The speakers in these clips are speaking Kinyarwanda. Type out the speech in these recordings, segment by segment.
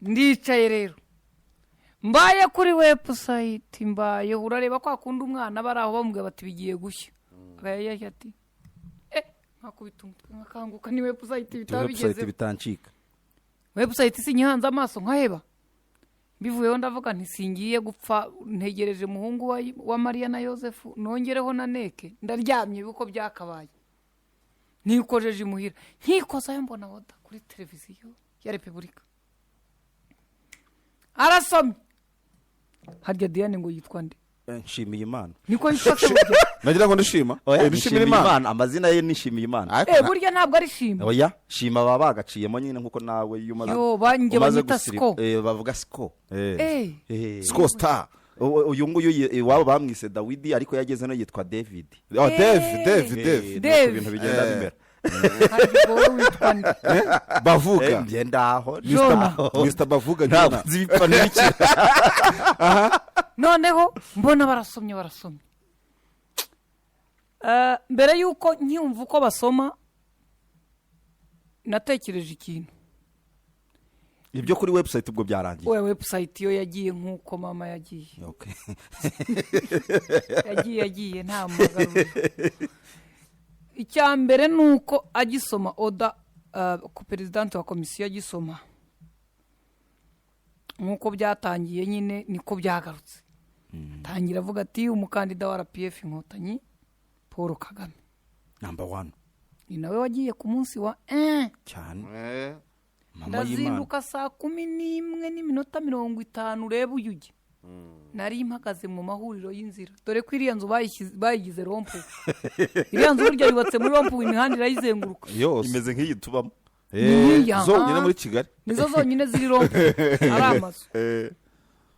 Ndicaye rero, mbaye kuri website, mbaye urareba kwa kundi umwana bari aho bamubwira bati bigiye gushya, akayajya ati nkakubita umutwe nkakanguka, ni website bitaba website bigezeho. Bitancika. Website sinyihanze amaso nkaheba. Mbivuyeho ndavuga nti singiye gupfa ntegereje muhungu wa Mariya na Yosefu, nongereho na neke ndaryamye uko byakabaye. Nikojeje imuhira, nkikozayo mbona oda kuri televiziyo ya Repubulika arasomye. Harya Diane ngo yitwa nde? Nshimiye Imana. Niko yitwa se burya? Nagira ngo ndishima. Oya, nishimira nishimiye Imana. Imana, amazina ye nishimiye Imana. Ariko Burya ntabwo ari Shima? Oya, Shima baba bagaciyemo nyine nkuko nawe iyo umaze Yo, banjye umaze banyita Siko. Bavuga Siko. Siko Star. Uyu nguyu iwabo bamwise Dawidi, ariko yageze no yitwa David. Oh, Dave, Dave. Dave. Nuko Dave. ibintu bigenda bimera. Harya wowe witwa nde? Bavuga. Njye ndaho. Jona. Mr Bavuga. Ntabwo Jona. nzi ibipfa n'ibikira. Noneho mbona barasomye, barasomye. Mbere y'uko ncyumva uko basoma, natekereje ikintu. Ibyo kuri website ubwo byarangiye? We website yo yagiye nk'uko mama yagiye. Yagiye nta mugarura. Icya mbere ni uko agisoma oda, ku perezidante wa komisiyo agisoma, nk'uko byatangiye nyine niko byagarutse. Atangira avuga ati umukandida wa RPF Inkotanyi Paul Kagame. Number one. Ni nawe wagiye ku munsi wa Cyane. Mama y'Imana. Ndazinduka saa 11:50. Urebe uyu ujya nari mpagaze mu mahuriro y'inzira, dore ko iriya nzu bayigize rond-point. Iriya nzu burya yubatse muri rond-point, imihanda irayizenguruka. Yose. Imeze nk'iyi tubamo. Niya, Zonyine ah. muri Kigali. Nizo zonyine ziri rond-point, ari amazu.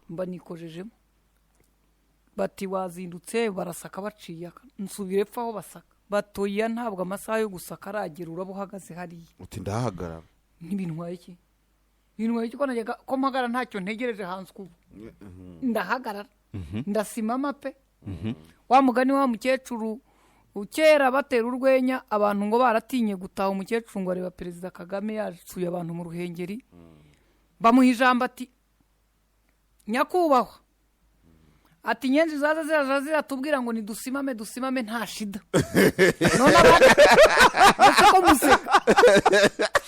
Mba nikojejemo, bati wazindutse, barasaka baciye aka. Nsubira epfo aho basaka, batoya ntabwo amasaha yo gusaka aragera, uraba uhagaze hariya. Uti ndahagarara. Ntibintwaye iki, bintwaye iki ko najyaga ko mpagara ntacyo ntegereje hanze ubu? Ndahagarara, ndasimama pe. Wa mugani wa mukecuru kera batera urwenya abantu ngo baratinye gutaha, umukecuru ngo areba Perezida Kagame yasuye abantu mu Ruhengeri, bamuha ijambo, ati nyakubahwa, ati inyenzi zaza ziraza ziratubwira ngo nidusimame, dusimame nta shida. None abana, ese ko museka?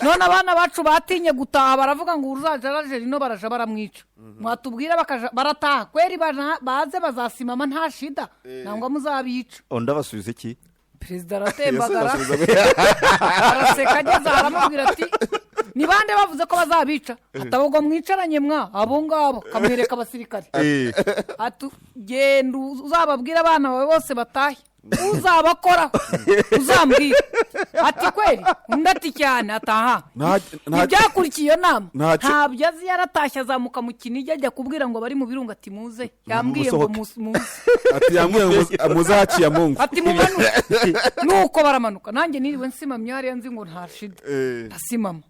None abana bacu batinye gutaha, baravuga ngo uzaja araje rino baraja baramwica. Mwatubwira bakaja barataha kweri, baze bazasimama nta shida, nangwa muzabica? Undi abasubiza iki? Perezida aratembagara, araseka, ageze aha aramubwira ati ni bande bavuze ko bazabica? Atabwo mwicaranye mwa abo ngabo, kamwereka abasirikare, ati genda uzababwire abana bawe bose batahe, uzabakoraho uzambwira. Ati kweri? Undi ati cyane. Ataha. Ibyakurikiye iyo nama ntabyo azi. Yaratashye, azamuka mu Kinigi, ajya kubwira ngo bari mu Birunga ati muze, yambwiye ngo Musohoke. Muze. Ati yambwiye ngo muze haciye mungu. Ati mumanuke. Nuko baramanuka. Nanjye niriwe nsimamye hariya nzi ngo nta shida. Ndasimama,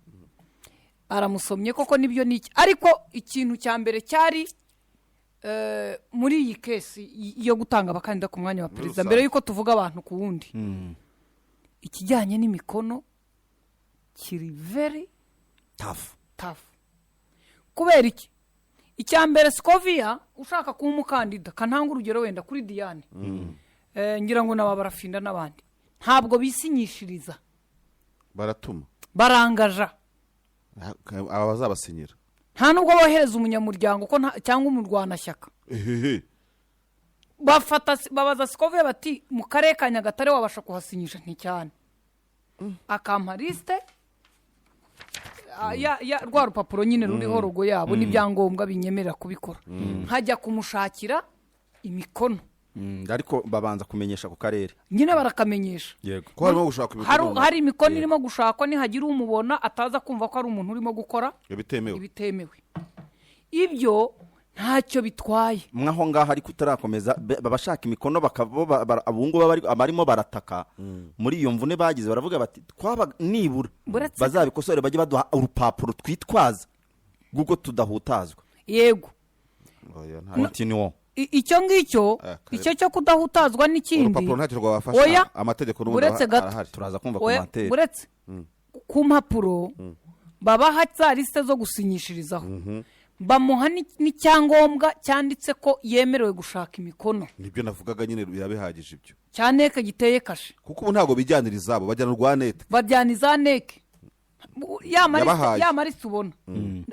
aramusomye koko nibyo ni iki. Ariko ikintu cya mbere cyari muri iyi case yo gutanga abakandida ku mwanya wa perezida, mbere y'uko tuvuga abantu ku wundi, ikijyanye n'imikono kiri very tough. Tough. Kubera iki? Icya mbere, Scovia ushaka kuba umukandida, kananga urugero wenda kuri Diane, ngira ngo naba Barafinda n'abandi, ntabwo bisinyishiriza. Baratuma. Barangaja. Aba bazabasinyira. Nta nubwo bohereza umunyamuryango ko cyangwa umurwanashyaka. Ehehe. Bafata babaza Scovia bati mu karere ka Nyagatare wabasha kuhasinyisha? Nticyane. Akampa liste ya rwa rupapuro nyine ruriho logo yabo n'ibyangombwa binyemerera kubikora, nkajya kumushakira imikono. Ariko babanza kumenyesha ku karere. Nyine barakamenyesha. Yego. Ko harimo gushaka imikono. Hari imikono irimo gushakwa, nihagira umubona ataza kumva ko ari umuntu urimo gukora ibitemewe. Ibitemewe. Ibyo ntacyo bitwaye. Mwaho ngaho ariko utarakomeza, abashaka imikono bakaba ubu ngubu abarimo barataka muri iyo mvune bagize, baravuga bati twaba nibura bazabikosore, bajye baduha urupapuro twitwaza rw'uko tudahutazwa. Yego. Oya, Continue. Icyo ngicyo, icyo cyo kudahutazwa n'ikindi. Urupapuro ntacyo rwabafasha. Oya. Amategeko n'ubundi Uretse gato. arahari. Turaza kumva Oya, commentaire. Uretse ku mpapuro. Babaha za lisite zo gusinyishirizaho, bamuha n'icyangombwa cyanditse ko yemerewe gushaka imikono. Nibyo navugaga nyine, biba bihagije ibyo. Cya NEC giteye kashe. Kuko ubu ntabwo bijyanira izabo, bajyana urwa NEC. Bajyana iza NEC ya marisite. Yabahaye. Ya marisite ubona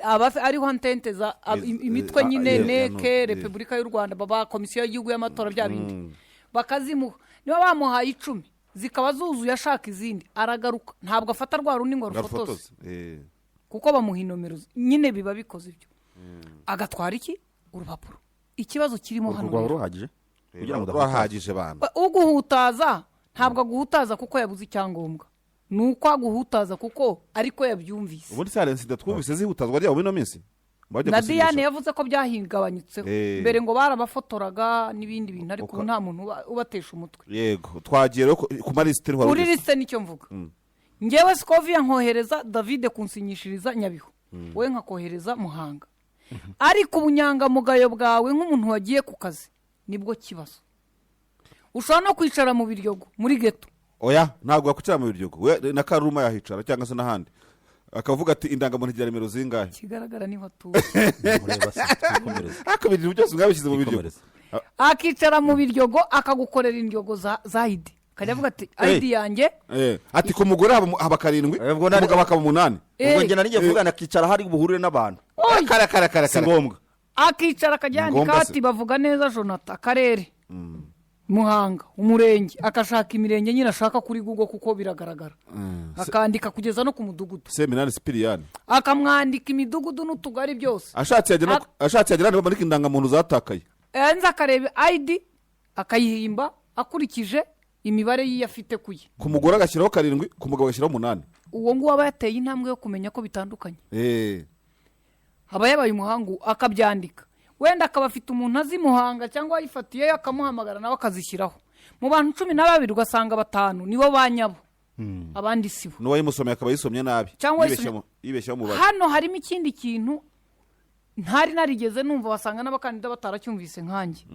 aba ariho antente za imitwe nyine, NEC, Repubulika y'u Rwanda, baba Komisiyo y'Igihugu y'Amatora, bya bindi bakazimuha. Niba bamuhaye 10 zikaba zuzuye, ashaka izindi aragaruka, ntabwo afata rwa rundi ngo arufotoze. Ngarufotoze. Kuko bamuha inomero nyine, biba bikoze ibyo, agatwara iki urupapuro. Ikibazo kirimo Urwo hano rwaba rero, ruhagije kugira ngo udahutaza. Rwahagije bana. Uguhutaza ntabwo aguhutaza kuko yabuze icyangombwa, ni uko aguhutaza kuko ariko yabyumvise. Ubundi se hari incident twumvise zihutazwa ryabo muri ino minsi? Bajya Na gusinyisha. Diane yavuze ko byahingabanyutseho. Mbere ngo barabafotoraga n'ibindi bintu, ariko ubu nta muntu ubatesha umutwe. Yego, twagiye rero ku malisite wari Kuri ugeze. lisite nicyo mvuga ngewe, Sikoviya, nkohereza Davide kunsinyishiriza Nyabihu, wowe nkakohereza Muhanga, ariko ubunyangamugayo bwawe nk'umuntu wagiye ku kazi nibwo kibazo. Ushobora no kwicara mu Biryogo muri geto. Oya, ntabwo yakwicara mu Biryogo. We na Karuruma yahicara cyangwa se n'ahandi, akavuga ati indangamuntu igira nimero zingahe? Ikigaragara niho atuye. Mureba se, twikomereze. Ariko ibintu byose mwabishyize mu Biryogo. Twikomereze. Akicara mu Biryogo akagukorera indyogo za ID, akajya avuga ati ID yanjye. Ati ku mugore haba karindwi, Ubwo ku mugabo hakaba umunani. Ubwo njye nari ngiye kuvuga akicara hari buhurire n'abantu. Oya. Kare kare kare Si kare. ngombwa. Akicara akajya yandika Ngombwa se. ati bavuga neza Jonathan, akarere Muhanga, umurenge, agashaka imirenge nyine ashaka kuri Google kuko biragaragara, akandika kugeza no ku mudugudu. Seminani Sipiriyani. Akamwandika imidugudu n'utugari byose. Ashatse yagera ashatse yagera niba bamanika indangamuntu zatakaye. Yanze akareba ID akayihimba akurikije imibare yiyo afite kuye. Ku mugore agashyiraho karindwi, ku mugabo agashyiraho umunani. Uwo nguwo aba yateye intambwe yo kumenya ko bitandukanye. Aba yabaye umuhangu, akabyandika, wenda akaba afite umuntu azi Muhanga cyangwa wayifatiyeyo, akamuhamagara nawe akazishyiraho. Mu bantu 12 ugasanga batanu nibo ba nyabo, abandi si bo. N'uwayimusomeye akaba yisomye nabi. Cyangwa Yibeshyaho umubare. Hano harimo ikindi kintu ntari narigeze numva, wasanga n'abakandida bataracyumvise nkanjye.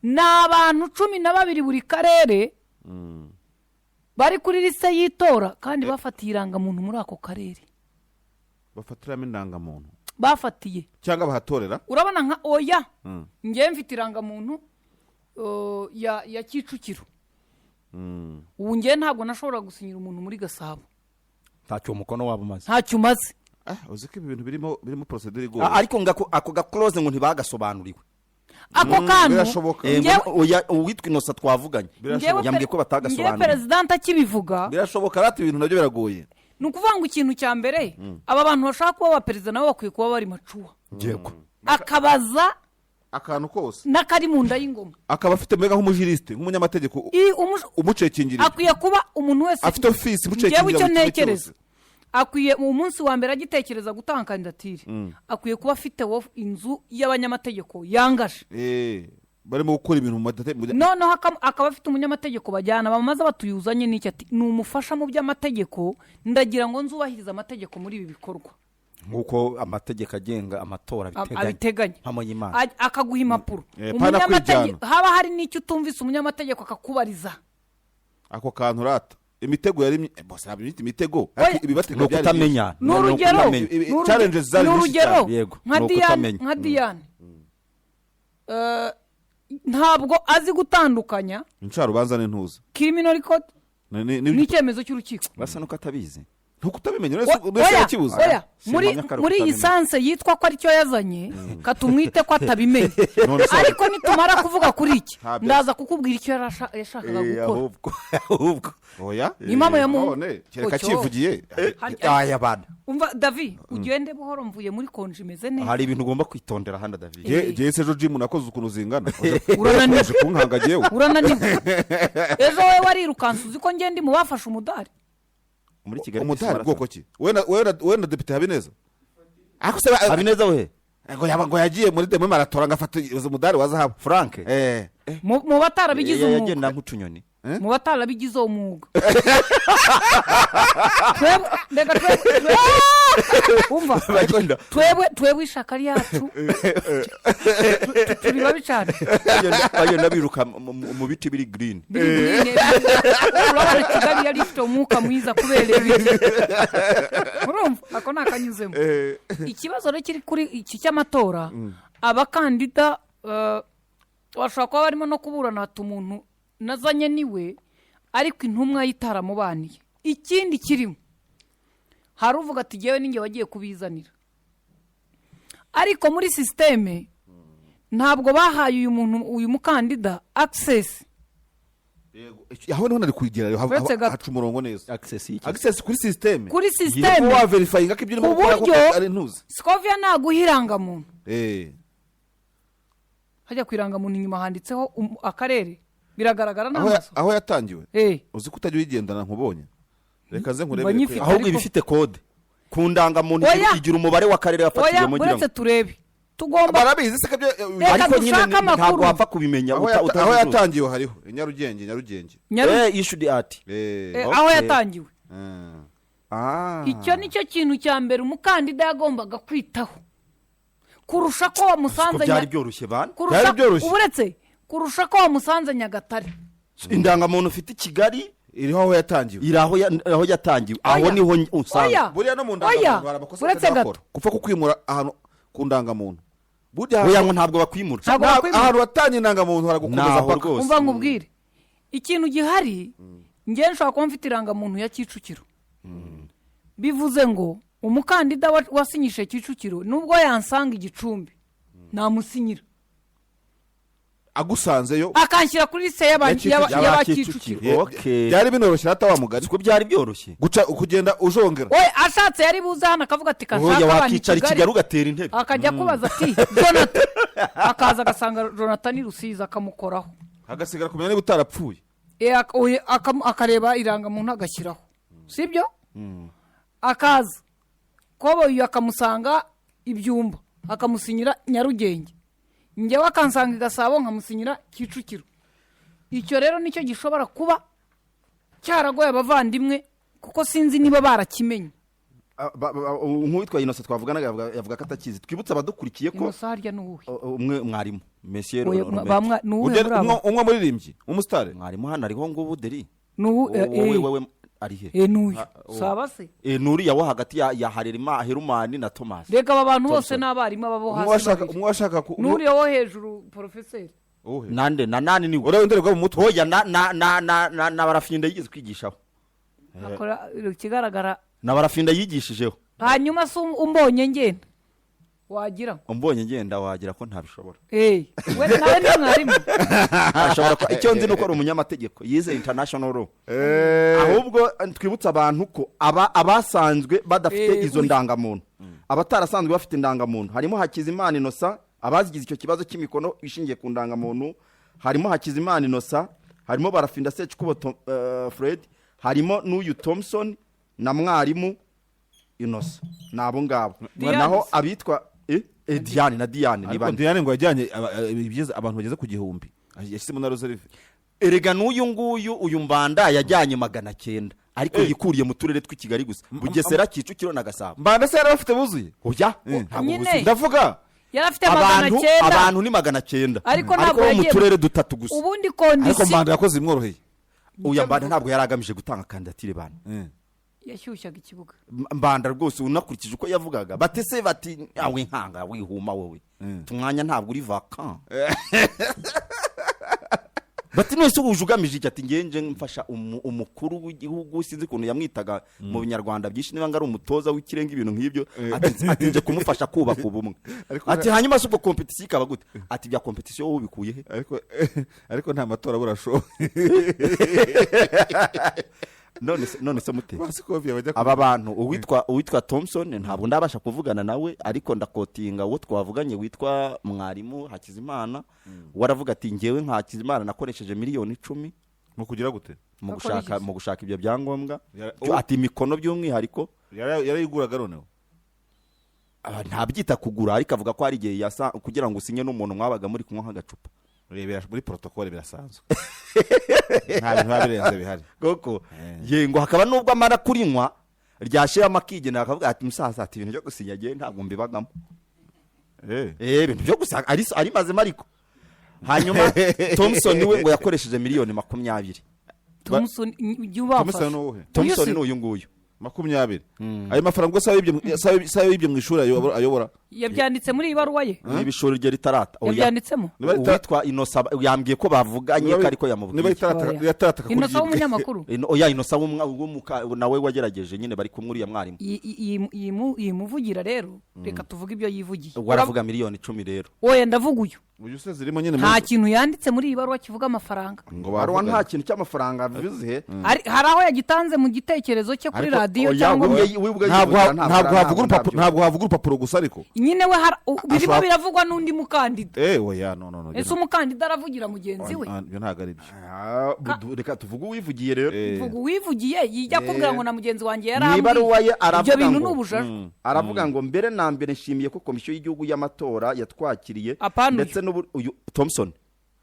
Ni abantu 12 buri karere bari kuri liste y'itora kandi bafatiye irangamuntu muri ako karere. Bafatiramo indangamuntu? Bafatiye. Cyangwa bahatorera? Urabona nka oya, ngewe mfite irangamuntu ya Kicukiro. Ubu ngewe ntabwo nashobora gusinyira umuntu muri Gasabo. Ntacyo umukono wabo umaze. Ntacyo umaze. Ah, uzi ko ibi bintu birimo procédure igoye. Ariko ngo ako gaclause ngo ntibagasobanuriwe. Ako kantu Birashoboka. Ngo oya, uwitwa Inosa twavuganye yambwiye ko ngewe batagasobanuriwe. Perezidante akibivuga, Birashoboka rati, ibintu nabyo biragoye. Ni ukuvuga ngo ikintu cya mbere, aba bantu bashaka kuba abaperezida nabo bakwiye kuba bari mature, Yego. akabaza akantu kose n'akari mu nda y'ingoma. Akaba afite mbega nk'umujuriste, nk'umunyamategeko umucekingirira. Akwiye kuba umuntu wese Afite ofisi ngewe imucekingirira icyo buri kimwe ntekereza, cyose. akwiye mu munsi wa mbere agitekereza gutanga kandidatire, akwiye kuba afite inzu y'abanyamategeko yangaje. Barimo gukora ibintu mu Noneho akaba afite umunyamategeko bajyana, bamaze batuyuzanye n'icyo, ati ni umufasha mu by'amategeko, ndagira ngo nzubahirize amategeko muri ibi bikorwa. Nk'uko amategeko agenga amatora abiteganya. Abiteganya. Mpamo y'Imana. Akaguha impapuro. Pana Umunyamategeko kwijyana. haba hari n'icyo utumvise, umunyamategeko akakubariza. Ako kantu rata, imitego yari bose ntabwo imiti imitego Oya. ariko ibibatega Ni byari ukutamenya. Ni urugero. Ukutamenya. Challenges zari Ni nyinshi urugero cyane. Yego, nka ni Diane, ukutamenya. nka Diane ntabwo azi gutandukanya Incarubanza n'intuza. criminal code n'icyemezo cy'urukiko. Basa nuko atabizi. Ntukutabimenya wese Oya, yakibuze. oya, muri Simpamya ko ari muri iyi ukutabimenya. sanse yitwa ko aricyo yazanye, katumwite ko atabimenye, None se- ariko nitumara kuvuga kuri iki, Ntabyo. ndaza kukubwira icyo yari yashakaga gukora. Ahubwo ahubwo Oya. Ni impamo ya Mungu. None kereka Ocyo. akivugiye. Aya bana. Umva Davi, ugende buhoro, mvuye muri congé imeze neza. Hari ibintu ugomba kwitondera hano, David. Jye se ejo jimu nakoze ukuntu zingana. Urananiwe. Uje kunkanga jyewe. Urananiwe. Ejo wowe warirukanse, uzi ko ngende mu bafashe umudari? Muri Kigali Umudari Peace bwoko ki? We na Depite Habineza, ariko se Marathon. Habineza we. Ngo yagiye muri demi marathon, ngafata umudari wa zahabu. Frank. Eh. Mu batarabigize umwuga. Yagenda nk'utunyoni. Mu batarabigize uwo mwuga. Twebwe, reka umva. Bagenda Twebwe ishaka ryacu turi babi cyane. Bagenda biruka mu biti biri green. Biri green, urabona Kigali yari ifite umwuka mwiza kubera ibiti. Urumva ako ni akanyuzemo. Ikibazo rero kiri kuri iki cy'amatora, abakandida bashobora kuba barimo no kuburana, hata umuntu nazanye niwe, ariko intumwa ye itaramubaniye. Ikindi kirimo, hari uvuga ati ngewe ninjye wagiye kubizanira, ariko muri système ntabwo bahaye uyu muntu, uyu mukandida, access. Aho niho nari kugera. Uretse gato. Haca umurongo neza. Access y'iki? Access kuri système. Kuri système. Kuba waverifyinga ko ibyo urimo Ku gukora koko buryo ari ntuzi. Scovia naguha irangamuntu, hajya ku irangamuntu inyuma handitseho akarere, biragaragara n'amaso. Aho yatangiwe. Uzi ko utajya uyigendana nkubonye, reka ze Mba nkurebere. nyifite. Ahubwo iba ifite code ku ndangamuntu. Oya. Igira umubare w'akarere Oya. yafatiwemo, ngira ngo. Uretse turebe, tugomba Barabizi se ko ibyo Reka Ariko nyine dushake amakuru. ntabwo wapfa kubimenya Aho aho utazi. yatangiwe hariho i Nyarugenge, Nyarugenge. Issued at Aho Okay. yatangiwe. Icyo nicyo kintu cya mbere umukandida yagombaga kwitaho kurusha ko Ko wamusanze byari byoroshye bana. Kurusha Byari byoroshye. Uretse kurusha ko wamusanze Nyagatare. Indangamuntu ufite i Kigali iriho aho yatangiwe. Iri aho aho yatangiwe, aho Oya. niho usanga. Oya. Buriya no mu Oya. ndangamuntu hari amakosa Uretse bakora. gato. Gupfa kukwimura ahantu ku ndangamuntu burya Oya, ngo ntabwo bakwimura. Ntabwo bakwimura. Ahantu watangiye indangamuntu haragukomeza Naho paka. rwose. Umva nkubwire ikintu gihari. Njyewe nshobora kuba mfite irangamuntu ya Kicukiro, bivuze ngo umukandida wasinyishije Kicukiro, nubwo yansanga igicumbi, namusinyira. Agusanzeyo. Akanshyira kuri liste Ya Kicukiro. y'aba Kicukiro. Okay. Byari binoroshye hata wa mugari. Siko byari byoroshye. Guca kugenda ujongera. We ashatse yari buze hano akavuga ati Oya, kashaka abantu i wakicara i Kigali Kigali, ugatera intebe. Akajya kubaza ati Jonathan, akaza agasanga Jonathan ni Rusizi, akamukoraho. Hagasigara kumenya niba utarapfuye. Oye, akareba irangamuntu agashyiraho, sibyo? Akaza koboyi akamusanga ibyumba, akamusinyira Nyarugenge, njyewe akansanga i Gasabo, nkamusinyira Kicukiro. Icyo rero nicyo gishobora kuba cyaragoye abavandimwe, kuko sinzi niba barakimenye. Nk'uwitwa Innocent twavuganaga yavuga ko atakizi. Twibutse abadukurikiye ko Innocent harya ni uwuhe? Umwe mwarimu Monsieur Oya, Robert. ni uwuhe Ugenda- muri abo? Umwe muririmbyi umusitari. Mwarimu hano ariho ngubu deri. Ni uwu Wowe, wowe ari he? N'uyu saba se? Nuriya wo hagati ya Harerima Herumani na Thomas. Reka aba bantu bose Thompson. ni abarimu, aba bo Umwe hasi washaka babiri. umwe washaka N'uriya wo hejuru, porofeseri. Uwuhe? Nande na nani ni we? Uriya w'indorerwamo mu mutwe. Oya, na Barafinda yigeze kwigishaho. Akora ikigaragara. Na Barafinda yigishijeho. Hanyuma se umbonye ngenda wagira ngo Umbonye ngenda wagira ko ntabishobora. We nawe ni mwarimu? Ashobora kuba, icyo nzi ni uko ari umunyamategeko, yize international law. Ahubwo twibutse abantu ko aba abasanzwe badafite izo ndangamuntu, abatarasanzwe bafite indangamuntu, harimo Hakizimana Innocent. Abazigize icyo kibazo cy'imikono ishingiye ku ndangamuntu, harimo Hakizimana Innocent, harimo Barafinda Sekikubo Fred, harimo n'uyu Thompson na mwarimu Innocent, ni abo ngabo. Diane Naho se. abitwa Diane na Diane ni Ariko bane. Diane ngo yajyanye abantu bageze ku 1000, yashyizemo na reserve. Erega n'uyu nguyu, uyu Mbanda yajyanye 900, ariko yikuriye mu turere tw'i Kigali gusa, Bugesera, Kicukiro na Gasabo. Mbanda se yari afite buzuye? Oya, Eh. ntabwo Nyine. buzuye. Ndavuga Yari afite magana Abantu cyenda. Abantu ni 900. Ariko ntabwo bo mu yagiye turere dutatu gusa. Ubundi Ariko condition Mbanda yakoze imworoheye. Uya Mbanda ntabwo yari agamije gutanga kandidatire bana. Yashyushyaga ikibuga. Mbanda rwose, unakurikije uko yavugaga, batese bati awe nkanga wihuma wowe, tumwanya ntabwo uri vacant. Bati none se uje ugamije iki? Ati ngenje mfasha umukuru w'igihugu, sinzi ukuntu yamwitaga mu binyarwanda byinshi, niba ngo ari umutoza w'ikirenga, ibintu nk'ibyo. Ati nje kumufasha kubaka ubumwe. Ati hanyuma se ubwo compétition ikaba gute? Ati bya compétition wowe ubikuye he? Ariko nta matora abura show. None se mute Basikovia bajya aba bantu, uwitwa Thompson ntabwo ndabasha kuvugana nawe, ariko ndakotinga uwo twavuganye witwa mwarimu Hakizimana. We aravuga ati ngewe nka Hakizimana nakoresheje miliyoni 10. Mu kugira gute? Mu Bakora gushaka iki? Mu gushaka ibyo byangombwa. Ati imikono by'umwihariko. Yarayiguraga noneho? Ntabyita kugura, ariko avuga ko hari igihe yasa kugira ngo usinye n'umuntu mwabaga muri kunywa nk'agacupa. Muri protocole birasanzwe, nta bintu biba birenze bihari. Koko ye, ngo hakaba nubwo amara kurinywa ryashiramo akigenera, akavuga ati: "Musaza," ati, "ibintu byo gusinya ngewe ntabwo mbibagamo." Ibintu byo gusinya ari mazima. Ariko hanyuma Thompson we ngo yakoresheje miliyoni 20. Thompson, jya ubafasha. Thompson ni uwuhe? Thompson Uyu ni uyu nguyu. 20, ayo mafaranga ubwo si ayo yibye mu ishuri ayobora? Yabyanditse muri iyi baruwa ye? Niba ishuri rye ritarata, oya. Yabyanditsemo? Uwitwa Inosa yambwiye ko bavuganye, ko ariko Niba yamubwiye. Oya. yatarataka. Inosa w'umunyamakuru? Oya, Inosa nawe wagerageje nyine, bari kumwe uriya mwarimu. Yimuvugira rero, reka tuvuge ibyo yivugiye. Ubwo aravuga miliyoni 10 rero. Oya, ndavuga uyu. Uyu se zirimo nyine Nta kintu yanditse muri iyi baruwa kivuga amafaranga. Ngo Baruwa nta bavuganye. kintu cy'amafaranga avuze. Hari aho yagitanze mu gitekerezo cye kuri Ariko- radiyo Oya, cyangwa we ubwe Ntabwo yivugira, ntabwo havuga urupapuro, ntabyo. ntabwo havuga urupapuro gusa ariko. Nyine we birimo biravugwa n'undi mukandida. Oya, no, no, no. Ese umukandida aravugira mugenzi we? Ah, ibyo ntabwo ari byo. Ah, reka tuvuge uwivugiye rero. Vuga uwivugiye, yijya kubwira ngo na mugenzi wanjye Mu yarambwiye. ibaruwa ye Ibyo aravuga bintu ngo ni ubujajwa. Aravuga ngo: "Mbere na mbere nshimiye ko Komisiyo y'Igihugu y'Amatora yatwakiriye Apana uyu. ndetse n'ubu uyu Thompson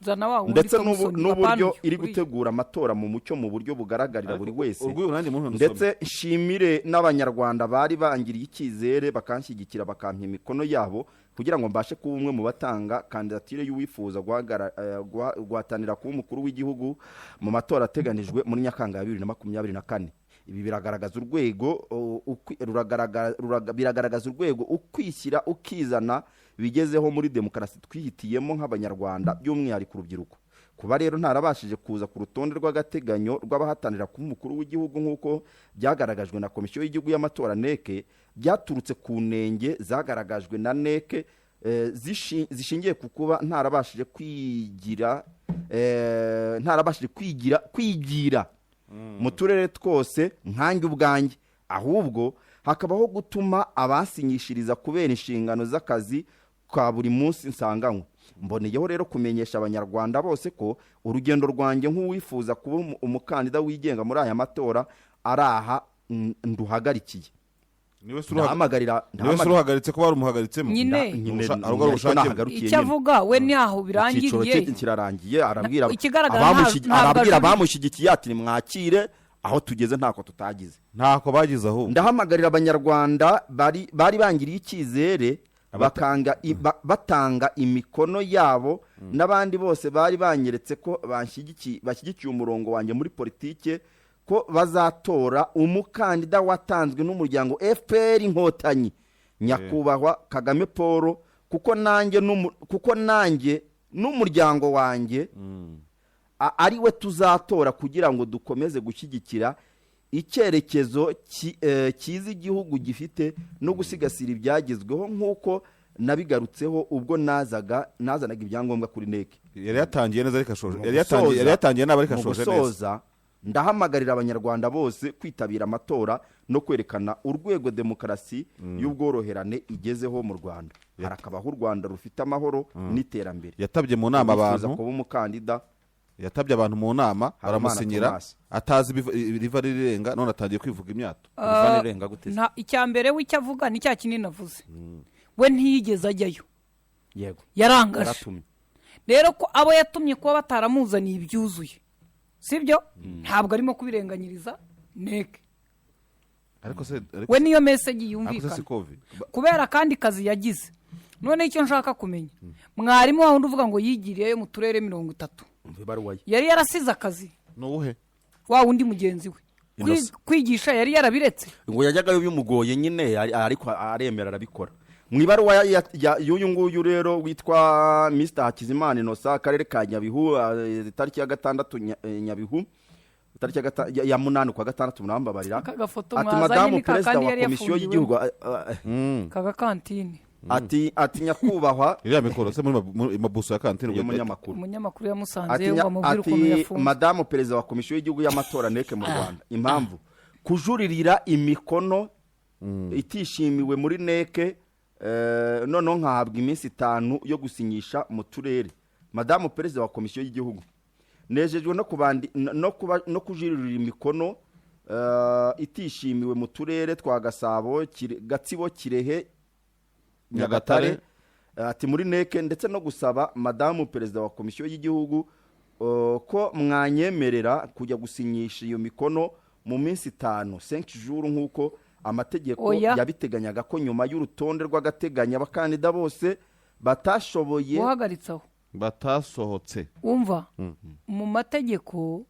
Zana wa wundi ndetse Thompson, apana n'uburyo uyu, iri uriya. gutegura amatora mu mucyo, mu buryo bugaragarira buri wese. Urwego nanjye muntu. Ndetse nshimire n'Abanyarwanda bari bangiriye icyizere, bakanshyigikira, bakampa imikono yabo kugira ngo mbashe kuba umwe mu batanga kandidatire y'uwifuza guhatanira kuba umukuru w'igihugu mu matora ateganijwe muri Nyakanga ya 2024. Ibi biragaragaza urwego o, ukwi- ruragaragara- ruraga- biragaragaza urwego ukwishyira ukizana bigezeho muri demokarasi twihitiyemo nk'Abanyarwanda, by'umwihariko urubyiruko. Kuba rero ntarabashije kuza ku rutonde rw'agateganyo rw'abahatanira kuba umukuru w'igihugu nk'uko byagaragajwe na Komisiyo y'Igihugu y'Amatora NEC, byaturutse ku nenge zagaragajwe na NEC, zishingiye ku kuba ntarabashije kwigira ntarabashije kwigira mu turere twose nkanjye ubwanjye, ahubwo hakabaho gutuma abasinyishiriza kubera inshingano z'akazi ka buri munsi nsanganywe. Mboneyeho rero kumenyesha Abanyarwanda bose ko urugendo rwanjye nk'uwifuza kuba umukandida wigenga muri aya matora ari aha nduhagarikiye." Niwe se Ndahamagarira niwe se uruhagaritse ko barumuhagaritsemo? Nyine. Nyine, Ariko ari ariko ubushake bwe. nahagarukiye Icyo nyine. avuga we ntaho Icyiciro birangiriye. cye kirarangiye, arabwira Ikigaragara ntabwo arabwira ajuriye. abamushyigikiye ati: "Nimwakire, aho tugeze ntako tutagize." Ntako bagize ahubwo. "Ndahamagarira Abanyarwanda bari bangiriye icyizere, batanga imikono yabo, n'abandi bose bari banyeretse ko bashyigikiye umurongo wanjye muri politike, ko bazatora umukandida watanzwe n'umuryango FPR Inkotanyi, Nyakubahwa Kagame Paul, kuko nanjye n'umuryango wanjye ari we tuzatora kugira ngo dukomeze gushyigikira icyerekezo cyiza igihugu gifite no gusigasira ibyagezweho, nk'uko nabigarutseho ubwo nazanaga ibyangombwa kuri NEC." Yari yatangiye neza ariko ashoje Mu yari yatangiye yari yatangiye nabi ariko Mu ashoje neza. gusoza, ndahamagarira Abanyarwanda bose kwitabira amatora no kwerekana urwego demokarasi y'ubworoherane igezeho mu Rwanda. Harakabaho u Rwanda rufite amahoro n'iterambere. Yatabye mu nama Wifuza abantu kuba umukandida, Yatabye abantu mu nama, Habimana baramusinyira Thomas. atazi iriva rirenga, none atangiye kwivuga imyato. Riva rirenga gute se? Icya mbere we icyo avuga ni cya kinini avuze, we ntiyigeze ajyayo. Yego. Yarangaje. Yaratumye. Rero ko abo yatumye kuba bataramuzaniye ibyuzuye, sibyo, ntabwo arimo kubirenganyiriza NEC. Ariko se ariko We niyo message ariko se yumvikana. Si kovi Kubera akandi kazi yagize. None icyo nshaka kumenya, mwarimu wa wundi uvuga ngo yigiriyeyo mu turere 30, Umva ibaruwa ye. yari yarasize akazi? Ni uwuhe? Wa wundi mugenzi we. Innocent. Kwigisha yari yarabiretse? Ngo yajyagayo bimugoye nyine, ariko aremera arabikora. Mu ibaruwa y'uyu nguyu rero witwa Mr Hakizimana Innocent, akarere ka Nyabihu, tariki ya 6 Nyabihu, tariki ya 8 kwa 6, murambabarira. Aka gafoto Ati: mwazanye "Madamu ni ka Perezida kandi wa yari Komisiyo yafungiwemo. y'Igihugu," Kaga kantine. Ati: "Nyakubahwa," Iriya mikoro se muri mabuso ya kantine? Y'umunyamakuru. Umunyamakuru yamusanze Ati, ngo amubwire ukuntu ati yafunzwe. "Madamu Perezida wa Komisiyo y'Igihugu y'Amatora NEC mu Rwanda, impamvu kujuririra imikono itishimiwe muri NEC, noneho nkahabwa iminsi 5 yo gusinyisha mu turere. Madamu Perezida wa Komisiyo y'Igihugu, nejejwe no kubandi no kuba no kujuririra imikono itishimiwe mu turere twa Gasabo, Gatsibo, Kirehe, Nyagatare, Nyagatare. Ati muri NEC, ndetse no gusaba madamu perezida wa komisiyo y'igihugu ko mwanyemerera kujya gusinyisha iyo mikono mu minsi 5, 5 jours, nk'uko amategeko Oya. yabiteganyaga, ko nyuma y'urutonde rw'agateganyo abakandida bose batashoboye Uhagaritse aho. Batasohotse. Umva, mu mategeko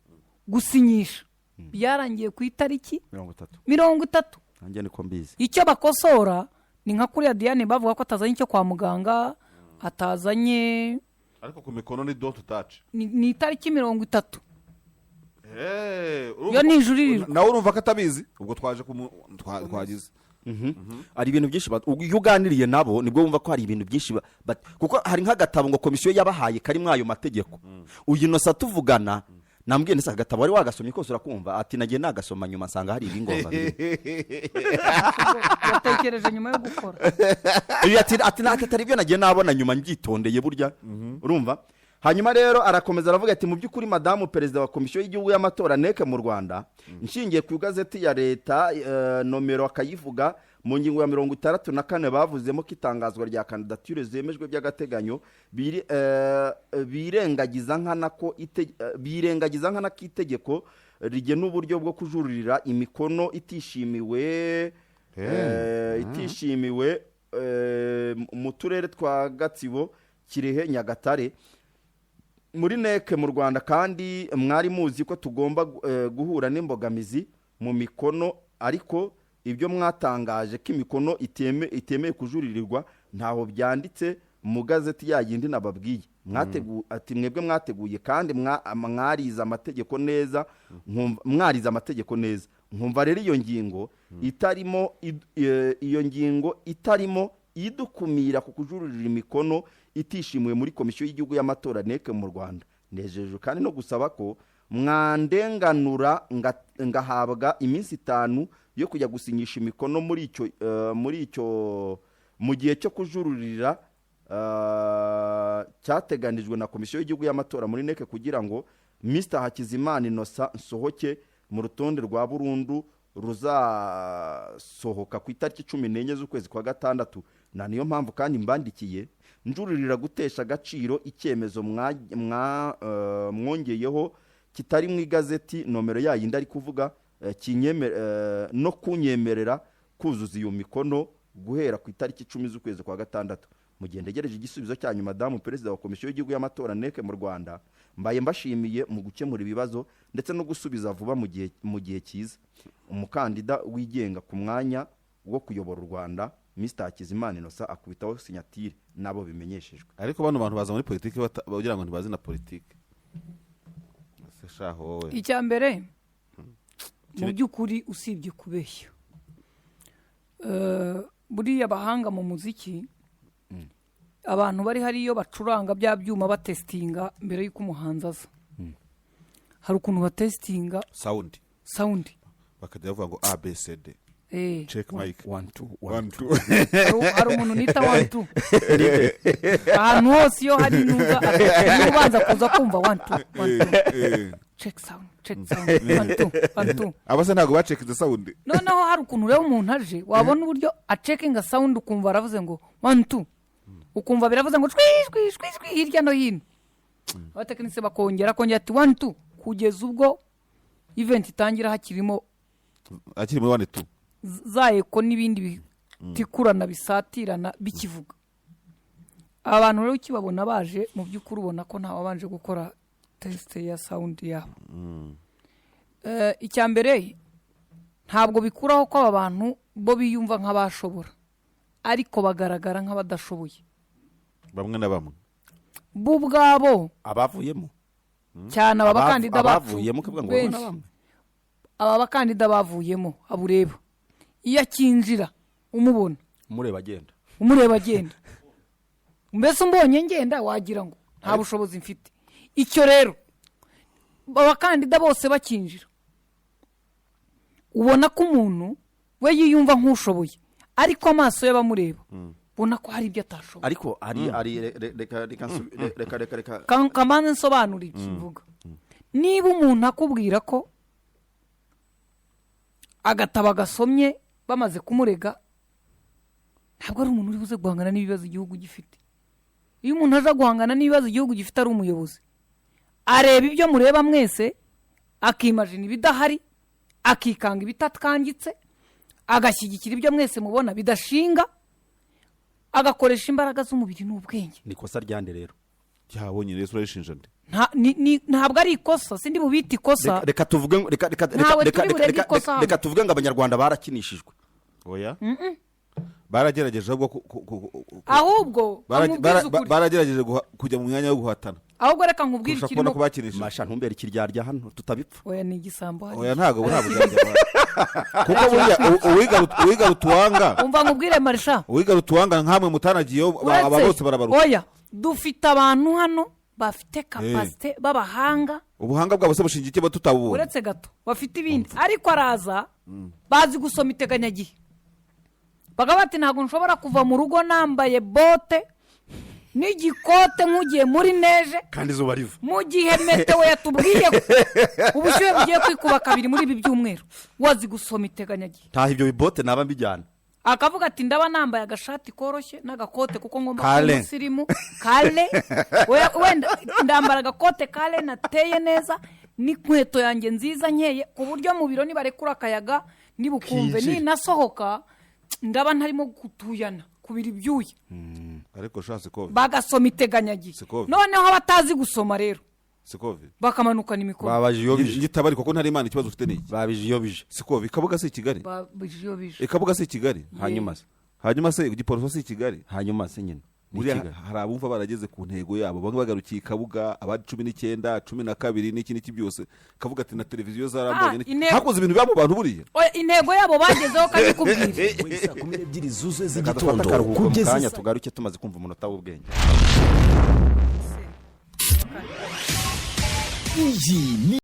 gusinyisha byarangiye ku itariki 30. 30. Nanjye niko mbizi. Icyo bakosora ni nka kuriya Diane bavuga ko atazanye icyo kwa muganga, atazanye. Ariko ku mikono ni don't touch. Ni itariki 30. Yo ni ijuririrwa. Nawe urumva ko atabizi, ubwo twaje twagize. Hari ibintu byinshi iyo uganiriye nabo nibwo wumva ko hari ibintu byinshi kuko hari nk'agatabo ngo komisiyo yabahaye karimo ayo mategeko. Uyu Inosa tuvugana nambwiye, ndetse aka gatabo wari wagasomye kose urakumva? Ati nagiye nagasoma nyuma nsanga hari ibingomba birimo. Yatekereje nyuma yo gukora. Uyu ati atari ibyo nagiye nabona nyuma mbyitondeye burya, urumva. Hanyuma rero arakomeza aravuga ati mu by'ukuri, madamu perezida wa komisiyo y'igihugu y'amatora NEC mu Rwanda, nshingiye ku igazeti ya leta nomero akayivuga, mu ngingo ya 64 bavuzemo ko itangazwa rya kandidatire zemejwe by'agateganyo birengagiza nkana ko itegeko rigena uburyo bwo kujuririra imikono itishimiwe mu turere twa Gatsibo, Kirehe, Nyagatare muri NEC mu Rwanda. Kandi mwari muzi ko tugomba guhura n'imbogamizi mu mikono, ariko ibyo mwatangaje ko imikono itemeye kujuririrwa ntaho byanditse mu gazeti ya yindi nababwiye. Ati mwebwe mwateguye kandi mwarize amategeko neza, mwarize amategeko neza, nkumva rero iyo ngingo itarimo idukumira ku kujuririra imikono itishimiwe muri komisiyo y'igihugu y'amatora NEC mu Rwanda. Nejejwe kandi no gusaba ko mwandenganura ngahabwa iminsi 5 yo kujya gusinyisha imikono muri icyo mu gihe cyo kujuririra cyateganijwe na komisiyo y'igihugu y'amatora muri NEC, kugira ngo Mr Hakizimana Innocent nsohoke mu rutonde rwa burundu ruzasohoka ku itariki 14 z'ukwezi kwa gatandatu. Na niyo mpamvu kandi mbandikiye njuririra gutesha agaciro icyemezo mwongeyeho kitari mu igazeti nomero yayindi ari kuvuga, no kunyemerera kuzuza iyo mikono guhera ku itariki 10 z'ukwezi kwa gatandatu, mu gihe ntegereje igisubizo cyanyu. Madamu perezida wa komisiyo y'igihugu y'amatora NEC mu Rwanda, mbaye mbashimiye mu gukemura ibibazo ndetse no gusubiza vuba mu gihe cyiza. Umukandida wigenga ku mwanya wo kuyobora u Rwanda, Mr Hakizimana Innocent, akubitaho sinyatire n'abo bimenyeshejwe. Ariko bano bantu baza muri politiki bagira ngo ntibazi na politiki. Ese shaho wowe? Icya mbere, mu by'ukuri, usibye kubeshya, buriya abahanga mu muziki, abantu bari hariyo bacuranga bya byuma batesitinga mbere y'uko umuhanzi aza, hari ukuntu batesitinga sound. Sound. Bakajya bavuga ngo A B C D, check mic. One, two, one. One, two. Hari umuntu nita one two ahantu hose iyo hari nuza niba ubanza kuza kumva one two, one two, check sound, check sound, one two, one two. Aba se ntabwo bacekinze sound? Noneho hari ukuntu ureba umuntu aje, wabona uburyo acekinga sound, ukumva aravuze ngo one two, ukumva biravuze ngo shwi shwi shwi shwi hirya no hino. Abatekinisiye bakongera kongera ati one two, kugeza ubwo event itangira hakirimo akiri muri one two. Za echo n'ibindi bitikurana bisatirana bikivuga. Abantu rero ukibabona baje, mu by'ukuri ubona ko ntawabanje gukora test ya sound yabo. Icya mbere, ntabwo bikuraho ko aba bantu bo biyumva nk'abashobora, ariko bagaragara nk'abadashoboye. Bamwe na bamwe. Bo ubwabo. Abavuyemo. Cyane aba bakandida bacu Abavuyemo ukavuga ngo bamwe na benshi. bamwe. Aba bakandida bavuyemo, abo ureba iyo akinjira umubona umureba agenda. Umureba agenda, mbese umbonye ngenda wagira ngo nta bushobozi mfite. Icyo rero, abakandida bose bakinjira ubona ko umuntu we yiyumva nk'ushoboye, ariko amaso y'abamureba ubona ko hari ibyo atashoboye. Ariko hari reka reka reka reka reka. Kamanze nsobanura ibyo mvuga. Niba umuntu akubwira ko agatabo gasomye bamaze kumurega, ntabwo ari umuntu uri buze guhangana n'ibibazo igihugu gifite. Iyo umuntu aje guhangana n'ibibazo igihugu gifite ari umuyobozi, areba ibyo mureba mwese, akimajina ibidahari, akikanga ibitakangitse, agashyigikira ibyo mwese mubona bidashinga, agakoresha imbaraga z'umubiri n'ubwenge. Ni ikosa ryande rero? Cyabonye rero urarishinja nde? Ntabwo ari ikosa, sindi bubite ikosa. Reka tuvuge reka Ntawe reka turi reka burege reka ikosa hano. Reka tuvuge ngo Abanyarwanda barakinishijwe. Oya, baragerageje ahubwo Ahubwo nkubwize ukuri. Baragerageje kujya mu mwanya wo guhatana Ahubwo reka nkubwire kurusha kubona ikirimo. ko bakinishije. Masha, ntumbere ikiryarya hano tutabipfa. Oya, ni igisambo hariya. Oya, ntabwo byajya, kuko buriya uwiga rutuwanga Umva nkubwire, marisha. Uwiga rutuwanga nkamwe mutanagiyeho, aba bose barabaruka. Oya, dufite abantu hano bafite capacité, b'abahanga. Ubuhanga bwabo se bushingiye iki tutabubonye? Uretse gato, bafite ibindi, ariko araza bazi gusoma iteganyagihe, bakaba bati: "Ntabwo nshobora kuva mu rugo nambaye bote n'igikote nk'ugiye muri neige kandi izuba riva." Mu gihe météo yatubwiye ko ubushyuhe bugiye kwikuba kabiri muri ibi byumweru, wazi gusoma iteganyagihe. Ntaho ibyo bibote naba mbijyana. Akavuga ati: "Ndaba nambaye agashati koroshye n'agakote kuko ngomba kuba Kale. umusirimu kale. Wenda ndambara agakote kale nateye neza n'inkweto yanjye nziza nkeye, ku buryo mu biro nibarekura akayaga nibukumve, Kinjire. ninasohoka ndaba ntarimo gutuyana kubira ibyuya." Ariko sha, sikovi. Bagasoma iteganyagihe. Sikovi. Noneho abatazi gusoma rero Sikovi. bakamanukana imikono. Babaje iyo bije. Ngitaba kuko ntari Imana, ikibazo ufite ni iki? Babije iyo bije. Sikovi, Ikabuga si i Kigali? Babije iyo bije. Ikabuga si i Kigali? Hanyuma se? Hanyuma se Giporoso si i Kigali? Hanyuma se nyine ni Buriya Kigali. hari abumva barageze ku ntego yabo, bamwe bagarukiye i Kabuga, abandi 19, 12, n'iki n'iki byose, kavuga ati: "Na televiziyo zarambonye." Ah, intego- Hakoze ibintu biba mu bantu buriya. Oya, intego yabo bagezeho, kabikubwira. Saa 12 zuzuye Reka dufate z'igitondo akaruhuko mu kugeza kanya, tugaruke tumaze kumva umunota w'ubwenge. Iyi ni